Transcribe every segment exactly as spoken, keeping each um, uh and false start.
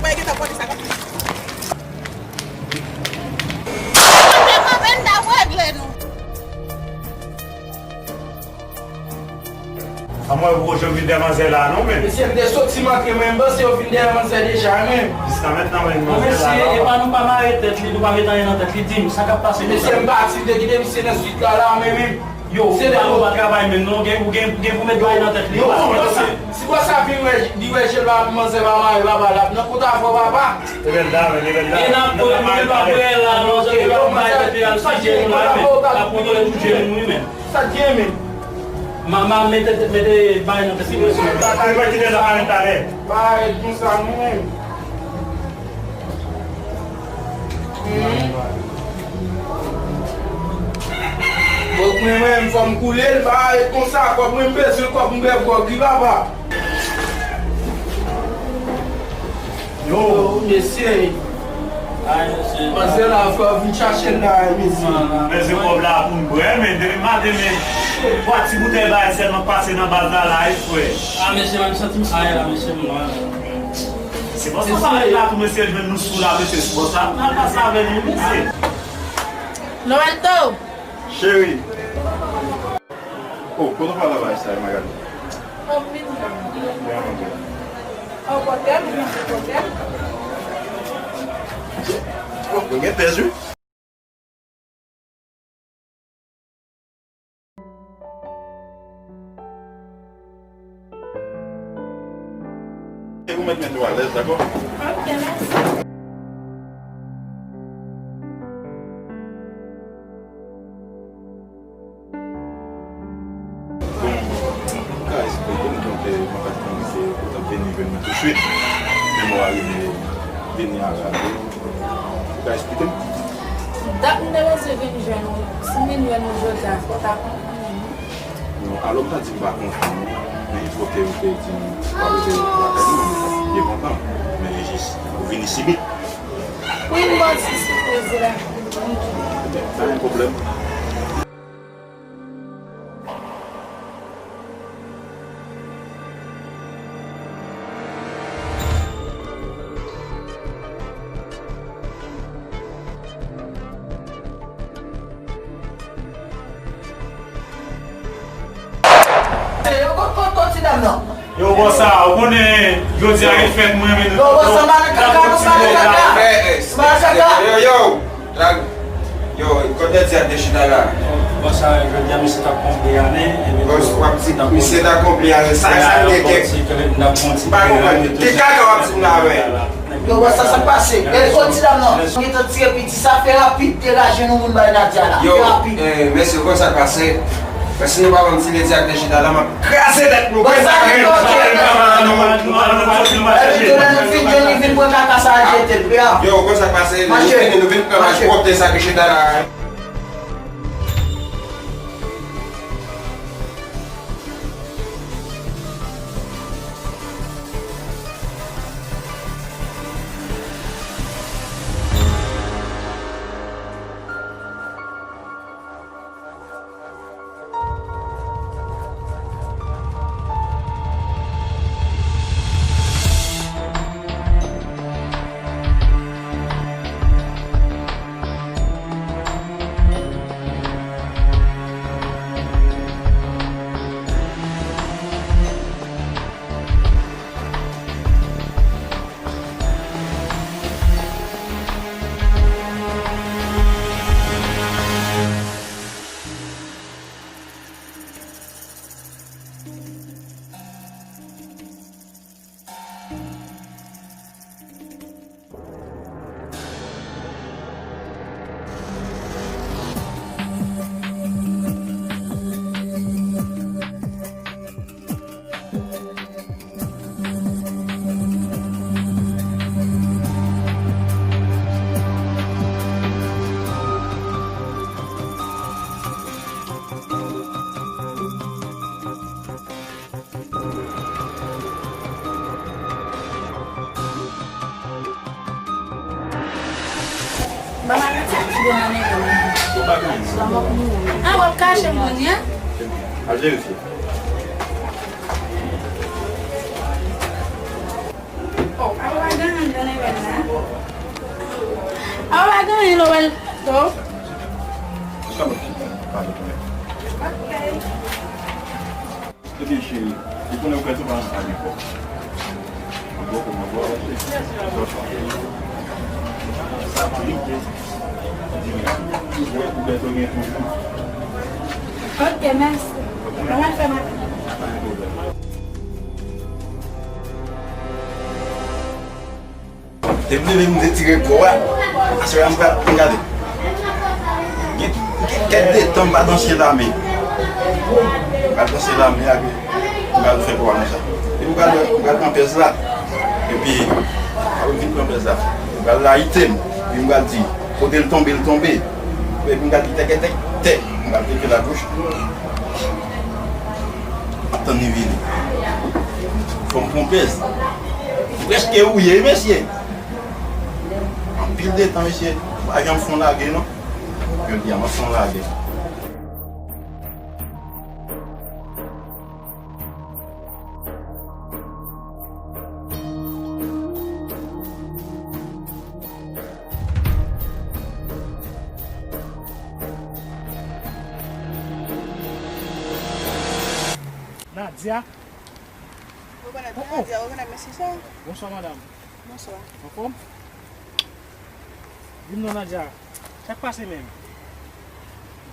Mwen gentan konnen sa k ap pase. Mwen te kanpe, n t ap regle nou. An mwen, poko janm vin dèyè manzè la non, men. Mesye, m te soti m antre, mwen, m panse yo vin dèyè manzè deja, men. Jiska mentnan, men, manzè la, mesye, non. Epa nou pa mare tèt li, nou pa met anyen nan tèt li. Di m, sa k ap pase? Mesye, m pati, m te kite misye nan swit la, la, men, men. Yo, se ou pa travay menm non, gen, ou gen, gen pou met bagay nan tèt li. Yo, si bò sa vin wè, li wè jel pa manzè pa mare papa, l ap nan kont avè w papa. Evelda, men, Evelda. E n ap voye, nou pa voye la non, jan yo ap bay tèt yo al sou je nou la, men. L ap kontwole tout je nou, wi, men. Sa k gen, men? Ma, ma, mete, mete bagay nan tèt li, men. Sa, sa, pa kite nan karen talè. Pa ret konsa, non, men. Bon, mwen, mwen, fò m koule l, pa ret konsa, kòb mwen, m bezwen kòb, m bèv gwòg, wi, papa. Yo, mesye. Ay, mesye. Manzè la, fò vin chache l la, mesye. Men se kòb la pou m bwè, men depi maten, men twa ti boutèy bagay sèlman k pase nan baz la, la, wi, frè. A, mesye, mwen, m santi m sa la, mesye, mwen. Se konsa bagay la tou, mesye, jwenn nou sou la, mesye, se konsa n al pase avè nou, mesye. Noël to! Cheri. Oh, kote w pral avè sa, Magali? Oh, m vin. Vrèman bèl. Oh, pote m, vin, pote m. Oh, ou gen pèz, wi. E ou mèt mete w alèz, dakò? Ok, mèsi. Bon, m ka esplike m, donk, eh, mwen pa t konnen se ou t ap vini jwenn mwen touswit. Men mwen arive vini a rapid. Ou ka esplike m? Dat m te panse vin jwenn ou, si m vin jwenn ou jodi a, fò w ta konprann mwen, non? Non, alò m pa di m pa kontan, non. Men fòk ou te di m w ap rive lakay mwen, mwen t ap byen kontan. Men jis, ou vini sibit. Wi, m ba w ti sipriz la. Ebyen, pa gen pwoblèm. Yo, kot, kot, kot ti dam nan? Yo, bò sa, ou konnen jodi a gen fèt, mwen renmen nou. Yo, bò sa, malè kaka, nou malè kaka. Malè kaka. Yo, yo. Drag. Yo, kote ti a te chita la? Bon, sa, jodi a, misye t ap konble ane, epi w ap di misye t ap konble ane. Sa, sa, l gen kèk. M pa konprann. Ki kaka w ap di m la, menm? Yo, wè sa, sa k pase? E, kote ti dam nan? Gentan tire piti, sa fè rapid, deraje nou moun bay Nadia la. Yo, fè rapid. Eh, mesye, w konn sa k pase? Men si nou pa ban m ti ledi ak te chita la, m ap kraze tèt nou. Bon, sa ki ok. Epi tou lè nou fin jwenn li vin pran kaka sa al jete l. Yo, konn sa k pase, nou fini, nou vin pran match pwòpte sa ki chita la. Ban m al retire ti banana nan men. Ou pa gen anyen. Ah, w ap kache m kounye a? Al verifye. Oh, apa pa gen Noël, go. Ebyen, cheri, ou konnen ou fè tou pa anvi pale fò. Mwen bò, mwen bò. Sa trip. Ou bèto gen toujou. Ok, mèsi. Mwen al fè maten. Depi leve m retire kò a. Aswè a m pral gade. Gen, gen kèk de tan m pa danse lame. M pa danse lame a, m pral fè kò a konsa. Epi m pral, m pral pran pèz la. Epi, apre m fin pran pèz la, m pral layite m. Epi m pral di, kote l tonbe, l tonbe. Epi m pral di, tèkètèk, tè. M pral pete la bouch. M ap tann li vini. Fò m pran pèz. M prèske wouye, wi, mesye. Anpil de tan, mesye. Pa janm fon lage, non. Jodi a, m ap fon lage. Nadia. Rekonèt Nadia, rekonèt mesye sa. Bonswa, madanm. Bonswa. Anfòm? Di m non, Nadia. Sa k pase menm?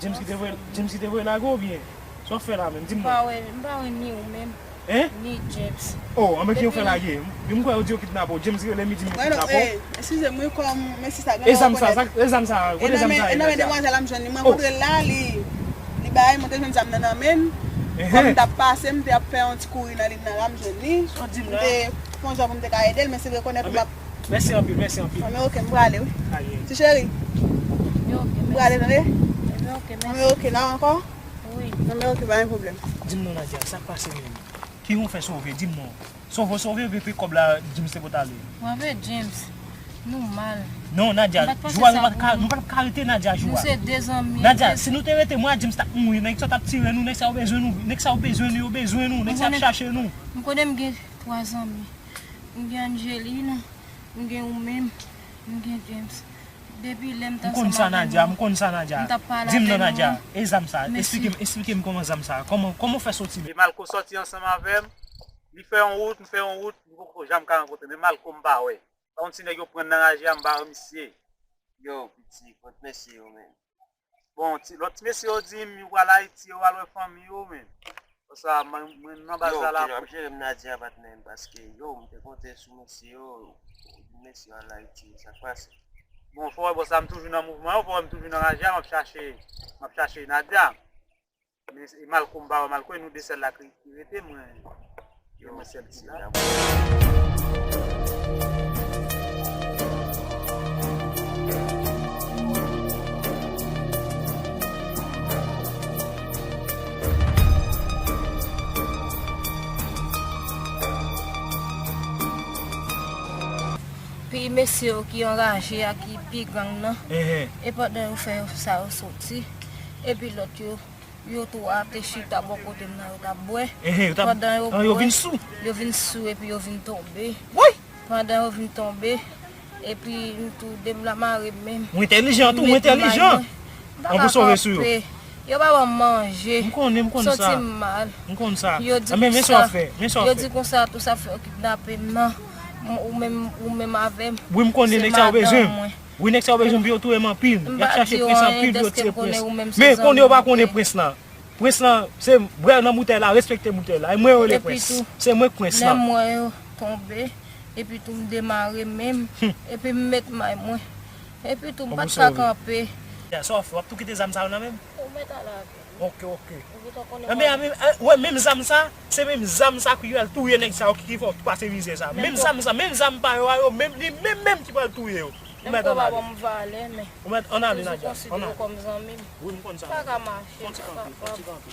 James ki te voye, James ki te voye lage w oubyen? Sa w fè la menm? Di m non. M pa wè, m pa wè ni ou menm, hein? Ni James. Oh, anben ki w fè lage? Epi m kwè yo di yo kidnape w. James rele m, li di m yo kidnape w. Eskize m wi, kòm mesye sa gen lè rekonèt. E zam sa, e zam sa, kote zam sa ye, Nadia? E nan men demwazèl la m jwenn li, mwen kontre l la, li, li bay, mwen te jwenn zam nan nan men l. Kòm m t ap pase, m te ap fè yon ti kouri nan liy nan la, m jwenn li. Sa w di m la? M te fè yon jan pou m te ka ede l, men se rekonèt ou m ap Mèsi anpil, mèsi anpil. Anben, ok, m prale wi. Ti cheri. M prale, tande? Anben, ok, n a ankò? Wi. Anben, ok, pa gen pwoblèm. Di m non, Nadia, sa k pase menm? Ki w fè sove? Di m non. Sove, sove, epi kòb la, James te pote ale. W ap wè James, nou mal. Non, Nadia, jou a nou pa t ka, nou pa t ka rete, Nadia, jou a. Nou se de zanmi. Nadia, si nou te rete, mwen a James t ap mouri, nèg sa yo t ap tire nou, nèg sa yo bezwen nou, nèg sa yo bezwen nou, yo bezwen nou, nèg sa yo ap chache nou. M konnen m gen twa zanmi. M gen Angeline, m gen ou menm, m gen James. Depi lè m t ansanm avè nou, m t ap pale avè nou an. Di m non, Nadia, e zam sa, esplike m, esplike m kòman zam sa, kòman, kòman w fè soti menm? E Malco sòti ansanm avè m, li fè yon wout, m fè yon wout, nou poko janm ka rankontre, men Malco m pa wè. Pa yon ti nèg yo pran nan raje a, m pa wè misye. Yo, piti, kot mesye yo menm? Bon, ti, lòt ti mesye yo di m yo pral Ayiti, yo pral wè fanmi yo, men. Konsa, mwen, mwen nan baz la la. Yo, ok, n ap jere m Nadia, patnè m, paske, yo, m te konte sou mesye yo, mesye yo al Ayiti, sa k pase? Bon, fò wè, bon, sa m toujou nan mouvman yo, fò wè m toujou nan raje a, m ap chache, m ap chache Nadia. Men e Malco m pa wè, Malco e nou de sèl la ki, ki rete, mwen, yo, mwen sèl ki la. Pi mesye yo ki anraje a, ki pi gang nan, e pandan yo fè sa yo soti, epi lòt yo, yo twa te chita bò kote m nan, yo t ap bwè. Pandan yo bwè, yo vin sou epi yo vin tonbe. Pandan yo vin tonbe, epi m tou de m la mare m menm. Ou entèlijan tou, ou entèlijan. M pa ka kanpe. Yo pa ban m manje. M konnen, m konn sa. M santi m mal. M konn sa. Yo di konsa, yo di konsa tou sa fè yo kidnape m nan. Ou menm, ou menm avè m. Wi, m konnen nèg sa yo bezwen m. Wi, nèg sa yo bezwen m pou yo touye m anpil. Y ap chache prens anpil pou yo tire prens. Men konnen yo pa konnen prens lan. Prens lan, se bwè nan boutèy la, respekte boutèy la. E mwen yo rele prens. Se mwen k prens lan. Lè m wè yo tonbe, epi tou m demare menm, epi m met may mwen. Epi tou m pa t ka kanpe. Sa w ap fè? W ap tou kite zam sa yo nan men m? Ou mèt ale avè m. Ok, ok. Ou gentan konnen. Wè, menm zam sa, se menm zam sa ki pral touye nèg sa yo ki, ki fè w pase mizè sa. Menm zam sa, menm zam pa yo a yo, menm, li menm menm ki pral touye yo. Ou mèt ale avè m. Menm kò pa ban m valè, men. Ou mèt ann ale, Nadia. Toujou konsidere w kòm zanmi m. Wi, m konn sa. Pa ka mache, fon ti kanpe, fon ti kanpe.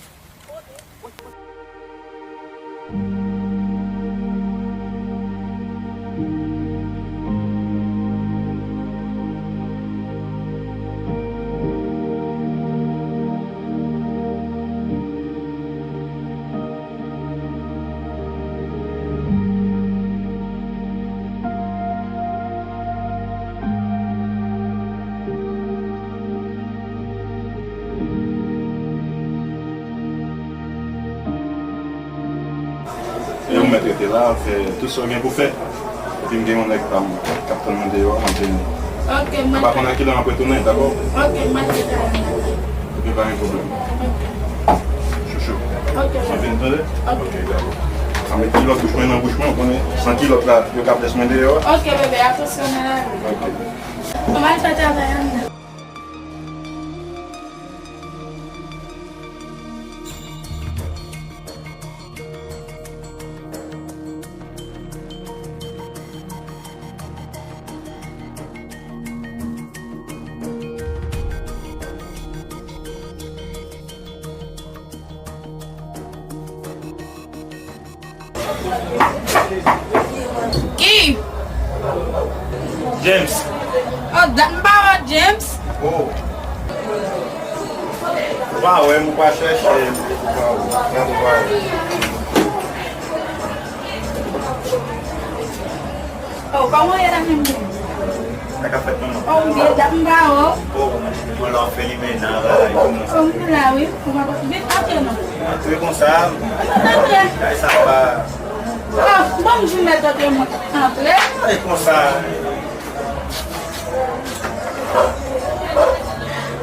Rete la, fè tout sa w gen pou fè. Epi m gen yon nèg pa m k ap tann mwen deyò a, m ap vini. Ok, m pa konn a kilè m ap retounen, dakò? Ok, m ap retounen. Ok, pa gen pwoblèm. Ok. Chouchou. Ok. M ap vini, tande? Ok. Ok, dakò. Sa met kilòt bouch mwen nan bouch mwen, ou konnen, san kilòt la, yo ka blès mwen deyò a. Ok, bebe, atansyon nan lari. Ok. Ou mal fè travay anndan. Ki? James. Oh, dat m pa wè James. Oh. Ou pa wè m, ou pa chèche m, ou pa wè m. Gade, ou pa wè m. Oh, kòman w ye la menm? Sa k ap fèt, manman? Oh, m byen, dat m pa wè w. Oh, mwen la fè li men nan bagay pou nou. Oh, m la, wi. Ou pa vin antre non. Antre konsa. Antre. Kay sa pa. Oh, bon, m jwenn mèt antre mwen. Antre. Kay konsa.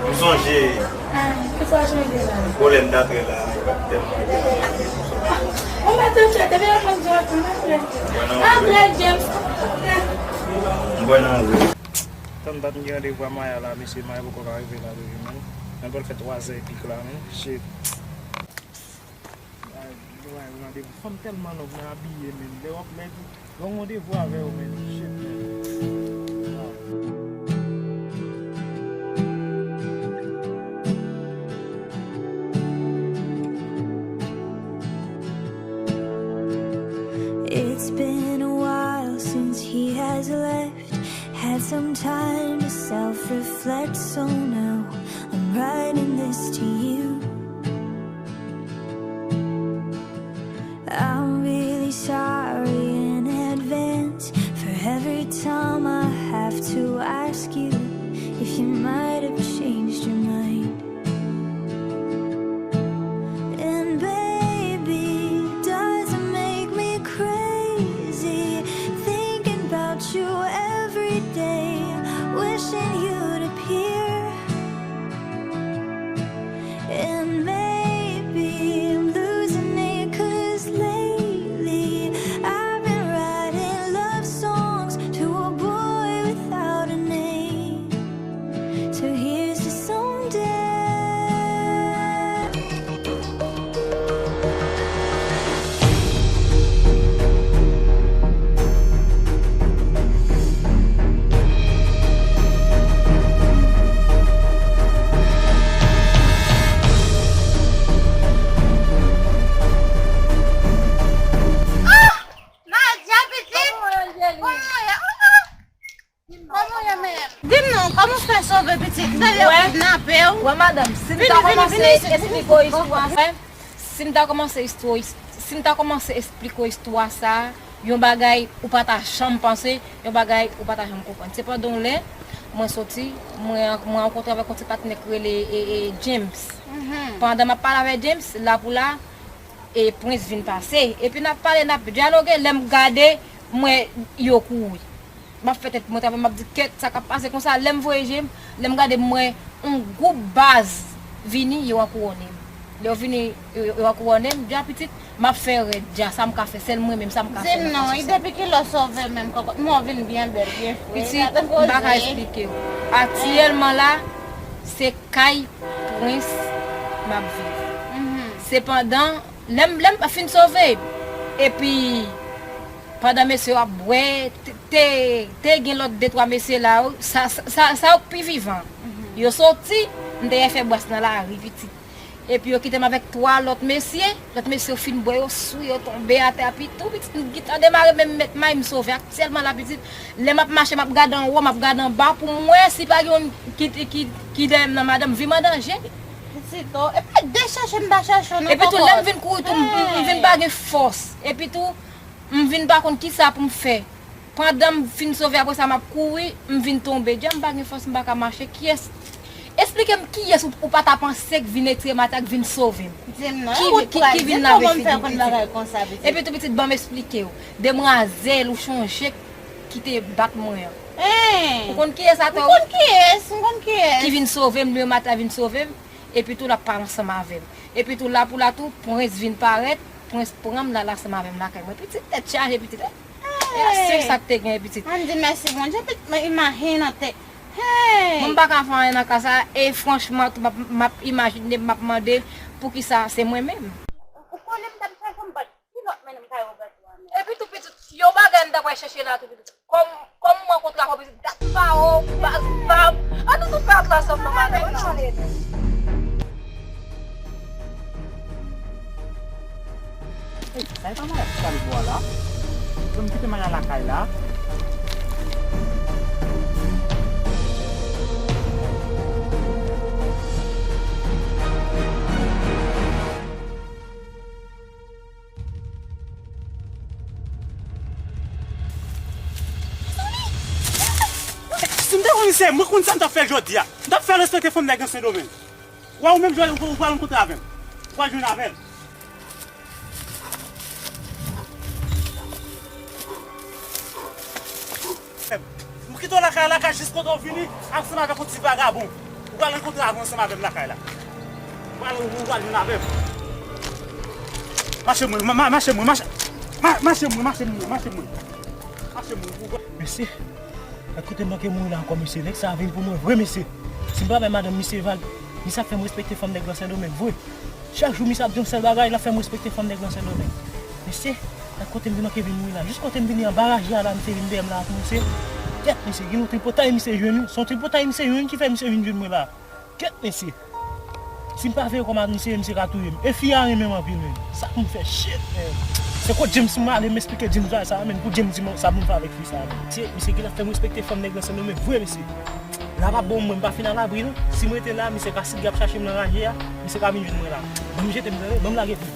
M sonje. Ah, kisa w chanje la? Pwoblèm date la, li pa t tèlman. Ou mèt antre, depi lè konn di w antre, antre. Antre, James, antre. M kwè nan ou. Tann dat m gen randevou a Maya la, mesye, Maya poko ka rive la toujou, menm. Mwen pral fè twa zè epik la, menm. Shit. Ay, nou ay randevou. Fanm tèlman nòb nan abiye, menm. Lè w ap, lè, lè w randevou avè yo, menm. Shit, menm. It's been a while since he has left. Had some time to self reflect, so now I'm writing this to you. I'm really sorry in advance for every time I have to ask you if you might have changed your mind. And baby, does it make me crazy thinking about you every day, wishing you'd appear? And maybe I'm losing it, 'cause lately I've been writing love songs to a boy without a name. So here's to someday. Ah! Nadia, pitit! Kòman w ye, Angeline? Kòman w ye? Oh, oh! Kòman w ye, menm? Di m non, kòman w fè sove pitit? Dayè yo kidnape w. Wè, madanm, si m ta kòmanse esplike w istwa sa, si m ta kòmanse istwa, si m ta kòmanse esplike w istwa sa, yon bagay ou pa ta janm panse, yon bagay ou pa ta janm konprann. Se pandan yon lè, mwen soti, mwen, mwen rankontre avèk yon ti patnè k rele, e, e, James. Pandan m ap pale avèk James, la pou la, e, Prince vin pase. Epi n ap pale, n ap dyaloge, lè m gade, m wè yo kouri. M ap fè tèt mwen travay, m ap di, "Kèt, sa k ap pase konsa?" Lè m voye je m, lè m gade, m wè yon gwoup baz vini, yo ankouwòne m. Lè yo vini, yo, yo ankouwòne m, dja pitit, m ap fè rèd, dja, sa m ka fè, sèl mwen menm, sa m ka fè. Di m non, depi kilè w sove menm, kòkòt mwen w vin byen bèl, byen fre. Pitit, m pa ka esplike w. Atyèlman la, se kay Prince m ap viv. Sepandan, lè m, lè m fin sove, epi pandan mesye yo ap bwè, te, te, te gen lòt de twa mesye la, sa, sa, sa, sa yo k pi vivan. Yo soti, m te fè bwès nan lari, pitit. Epi yo kite m avèk twa lòt mesye, lòt mesye yo fin bwè, yo sou, yo tonbe atè, epi tou, pitit, m gentan demare, men m mèt may, m sove aktyèlman la, pitit. Lè m ap mache, m ap gade anwo, m ap gade anba, pou m wè si pa gen youn ki, ki, ki dèyè m nan, madanm, vi m an danje. Pitit, o, epi de chèche m pa chèche w nan kòkòt. Epi tou, lè m vin kouri tou, m, m, m vin pa gen fòs. Epi tou, m vin pa konn kisa pou m fè. Pandan m fin sove, apre sa, m ap kouri, m vin tonbe. Dja m pa gen fòs, m pa ka mache. Kiyès? Esplike m kiyès ou, ou pa ta panse k vin retire m atè a, k vin sove m. Di m non, ki, ki, ki vin lave figi pitit. Epi tou pitit, ban m esplike w. Demwazèl ou chonje ki te bat mwen an. Ou konn kiyès atò? Ou konn kiyès? Ou konn kiyès? Ki vin sove m, li menm atè a vin sove m. Epi tou l ap pale ansanm avè m. Epi tou la pou la tou, Prince vin parèt, Prince pran m l al ansanm avè m lakay mwen. Pitit tèt chaje, pitit. E a sèl sa k te gen, pitit. Ann di mèsi Bondye, pitit, men imajine an tèt. Hey! Mwen m pa ka fè anyen nan ka sa, e franchman, tou m ap, m ap imajine, m ap mande, poukisa se mwen menm? Ou konnen m t ap chache m bat kilòt, men m kay Roberto a menm. Epi tou pitit, yon bagay m ta pral chache la tou pitit. Kòm, kòm m rankontre avè w pitit, dat pa w, baz pa m. An nou tou fè atras ansanm nan maten, wi, non. Ey, sa e pa Maya ki pale bò a la? Bon, m kite Maya lakay la. Si m te konn se mwen, konn sa m t ap fè jodi a. M t ap fè respekte fanm nèg nan Sendomeng. Wè, ou menm jodi, ou, ou pral rankontre avè m. Ou pral jwenn avè m. M kite w lakay, lakay jis kote w vini, ansanm avèk yon ti vagabon. Ou pral rankontre avè ansanm avè m lakay la. Ou pral, ou pral jwenn avè m. Mache mwen, ma-, ma-, mache mwen, mache. Ma-, mache mwen, mache mwen, mache mwen. Mache mwen, ou pral. Mesye, gad kote m manke mouri la ankò, mesye. Nèg sa a vin pou mwen vre, mesye. Si m pa bay madanm misye vag, misye ap fè m respekte fanm nèg lan Sendomeng vre. Chak jou misye ap di yon sèl bagay, l ap fè m respekte fanm nèg lan Sendomeng. Mesye, gad kote m vin manke vin mouri la. Jis kote m vini an, baraj la la, misye vin dèyè m la tou, mesye. Kèt, mesye, gen yon tripotay misye jwenn wi. Se yon tripotay misye jwenn ki fè misye vin jwenn mwen la. Kèt, mesye. Si m pa veye kòm misye, misye ka touye m. E fi a renmen m anpil, men. Sa pou m fè, shit, men. Se kot James m ale, m esplike James bagay sa, men pou James di m sa pou m fè avèk fi sa, men. Mesye, misye genlè ap fè m respekte fanm nèg lan Sendomeng vre, mesye. La p ap bon mwen, m pa fin alabri non. Si m rete la, misye ka sigi ap chache m nan raje a, misye ka vin jwenn mwen la. Ban m jete m, tande, ban m lage pye.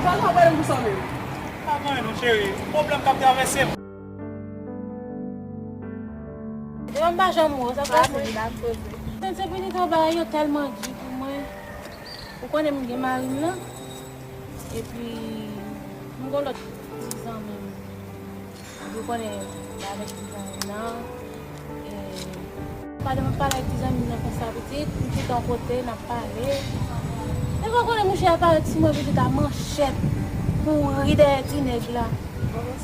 Sa nou ap gade m pou sa menm? Pa gen anyen non cheri, pwoblèm k ap travèse m. Devan m pa janm wè w, sa k pase? Sen se pitit an bagay yo tèlman di pou mwen. Ou konnen m gen mari m nan. Epi, m gen lòt ti zanmi m. Ou konnen, m avèk ti zanmi m nan. E, pandan m ap pale ak ti zanmi m nan konsa pitit, m chita yon kote, n ap pale. Epi ou konnen mouche a parèt sou mwen pitit a manchèt, kouri dèyè ti nèg la.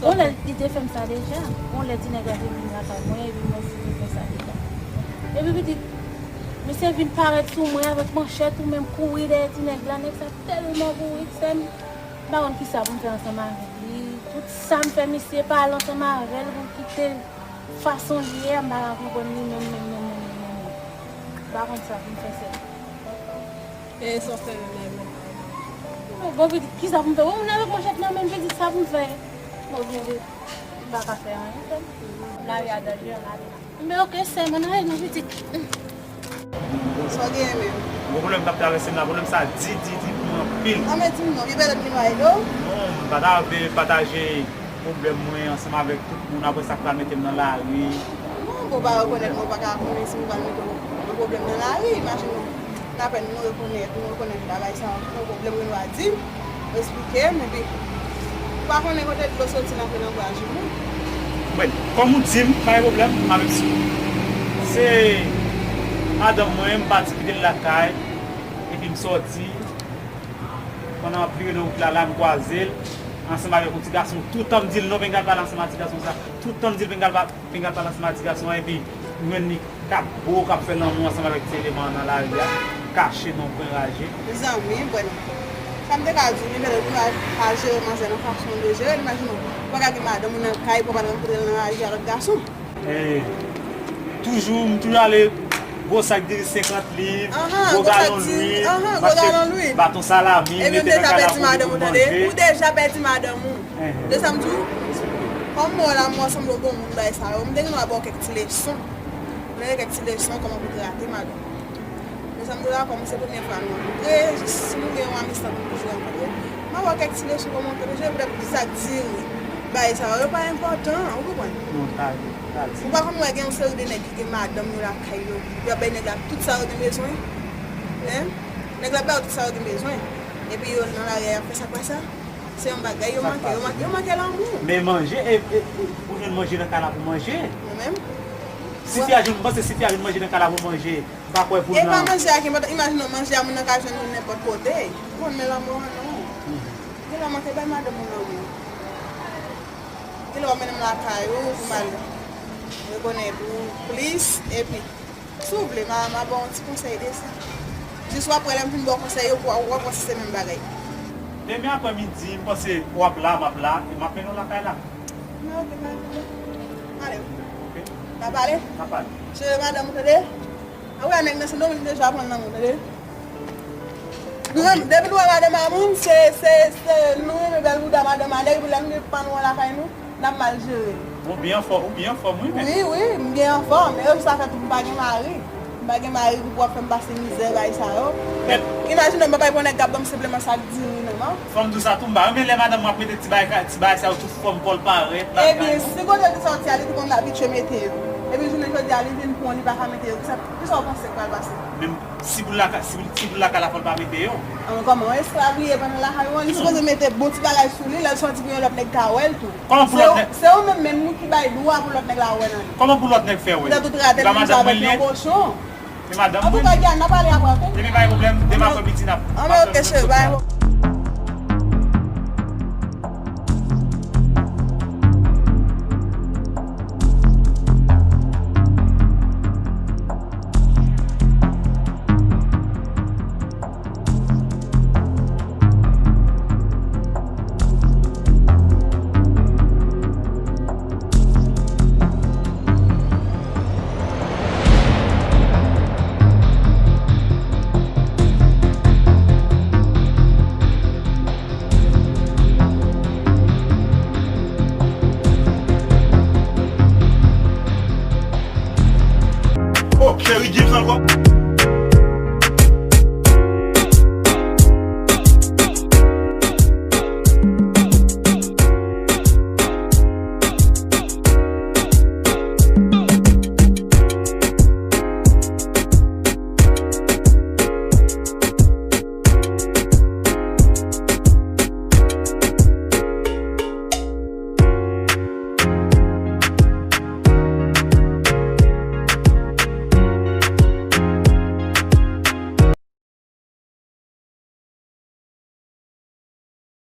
Yon lè li te fè m sa deja. Yon lè ti nèg la te vin lakay mwen, epi mwen osi te fè sa deja. Epi pitit, misye vin parèt sou mwen avèk manchèt ou menm kouri dèyè ti nèg la. Nèg sa tèlman kouri, sè m, m pa konn kisa pou m fè ansanm avèk li. Tout sa m fè misye pale ansanm avè l pou l kite fason l ye a, m pa ka konprann li menm, menm, menm, menm, menm, menm. M pa konn sa pou m fè sè. E sa w fè menm la, menm. Bon, bon, pitit, kisa pou m fè? Wè moun avèk manchèt nan men l, pitit, sa pou m fè? Bon, byen, m pa ka fè anyen, sè m. Lari a danje, ann ale. Men oke, sè m, ann ale non, pitit. Sa w genyen menm? Bon, pwoblèm k ap travèse m la, pwoblèm sa di, di, di pou mwen anpil. A, men di m non, gen pèlèt ki va ede w? Non, m pa ta vle pataje pwoblèm mwen ansanm avèk tout moun, apre sa k pral mete m nan lari. Non, bon, w pa rekonèt mwen, w pa ka konnen si m pral mete w nan pwoblèm nan lari, imajine w. Lapèn nou rekonèt, nou rekonèt bagay sa a, yon pwoblèm, nou a di m, esplike m, epi ou pa konnen kote dlo soti nan ankouraje moun. Bon, kòm ou di m, pa gen pwoblèm, m ap esplike. Se madanm mwen, m pati kite l lakay, epi m sòti. Pandan m ap vire nan wout la, la, m kwaze l ansanm avèk yon ti gason. Toutan m di l non, pa al pale ansanm ak ti gason sa. Toutan m di l pa al pa-, pa al pale ansanm ak ti gason an, epi M jwenn li k ap bo, k ap fè lanmou ansanm avèk ti eleman an nan lari a, kache nan yon kwen raje. Mezanmi, bon. Sa m te ka di w, li mete pou l al jere manzè nan fason l dwe jere l, imajine w. Ou pa ka gen madanm ou nan kay, pou w pa rankontre l nan raje a lòt gason. Eh, toujou, m toujou ale, gwo sak diri senkant liv, gwo galon lwil, baton salami, mete nan kay la pou li pou l manje. Epi m deja pèdi madanm ou, tande? Ou deja pèdi madanm ou. De sa m di w, kòm mwen la, mwen sanble yon bon moun bay sa yo. M te gen dwa ba w kèk ti leson. M te gen kèk ti leson kòman pou trate madanm. Men sa m di w la, kòm se premye fwa nou rankontre, jis si nou gen yon amistad nou toujou rankontre, m a ba w kèk ti leson kòman pou trete, poutèt sa k diri bay sa yo, yo pa enpòtan, ou konprann? Non, sa di, sa di. Ou pa konn wè gen yon seri de nèg ki gen madanm yo lakay yo, y ap bay nèg la tout sa yo gen bezwen? Hein? Nèg la bay yo tout sa yo gen bezwen. Epi yo nan lari a, y ap fè sa k pa sa. Se yon bagay, yo manke, yo manke, yo manke lanmou. Men manje, e, e, ou, ou jwenn manje nan kay la pou manje. Mwen menm. Sifi a jwenn, m panse sifi a jwenn manje nan kay la pou manje. M pa kwè pou nan. E pa manje a ki enpòtan, imajine w manje a moun nan ka jwenn li nenpòt kote. Ou konn men lanmou an non. Gen lè w manke bay madanm ou lanmou. Gen lè w ap mennen m lakay ou pou m al rekonèt ou plis, epi Si w vle, m a, m a ba w yon ti konsèy de sa. Jis w ap wè lè m fin ba w konsèy yo, w ap wè si se menm bagay. Demen aprè midi, m panse w ap la, m ap la, e m ap mennen w lakay la. Men oke, pa gen pwoblèm. Ale. Oke. N a pale? N a pale. Cheve madanm ou tande? A wè nèg nan Sendomeng deja pran nan moun tande. Nou renmen, depi nou wè madanm a moun, se, se, se, nou renmen bèl bouda madanm a nèg, epi lè nou gen pa nou an lakay nou, n ap mal jere l. Ou byen anfòm, ou byen anfòm, wi, men. Wi, wi, m byen anfòm. E yo jis afè tout m pa gen mari. M pa gen mari pou w ap fè m pase mizè, bagay sa yo. Men imajine w, m pa pral pran nèg k ap ban m senpleman sak diri non, non. Fò m di w sa tou, m pa renmen lè madanm mwen ap mete ti bagay, ti bagay sa yo tout fòm kò l parèt lakay nou. Ebyen, si kote l te sòti a, li te konn abitye mete yo. Epi jounen jodi a, li vin pran, li pa ka mete yo. Kisa, kisa w panse k pral pase? Men Si pou l lakay, si, si pou l lakay la fò l pa mete yo. An, kòman? Esklav li ye pandan lakay ou an, li sipoze mete bon ti bagay sou li, lè l sòti pou yon lòt nèg ka wè l tou. Kòman pou lòt nèg? Se ou menm menm wi ki bay dwa pou lòt nèg la wè nan li. Kòman pou lòt nèg fè wè? Poutèt ou trate l menm jan avèk yon kochon. E madanm mwen li. Antouka, Diana, n a pale apre, oke? Demen pa gen pwoblèm, demen aprè midi n ap. An, men oke, cheri, pa gen pwoblèm. Oh, cheri, James ankò.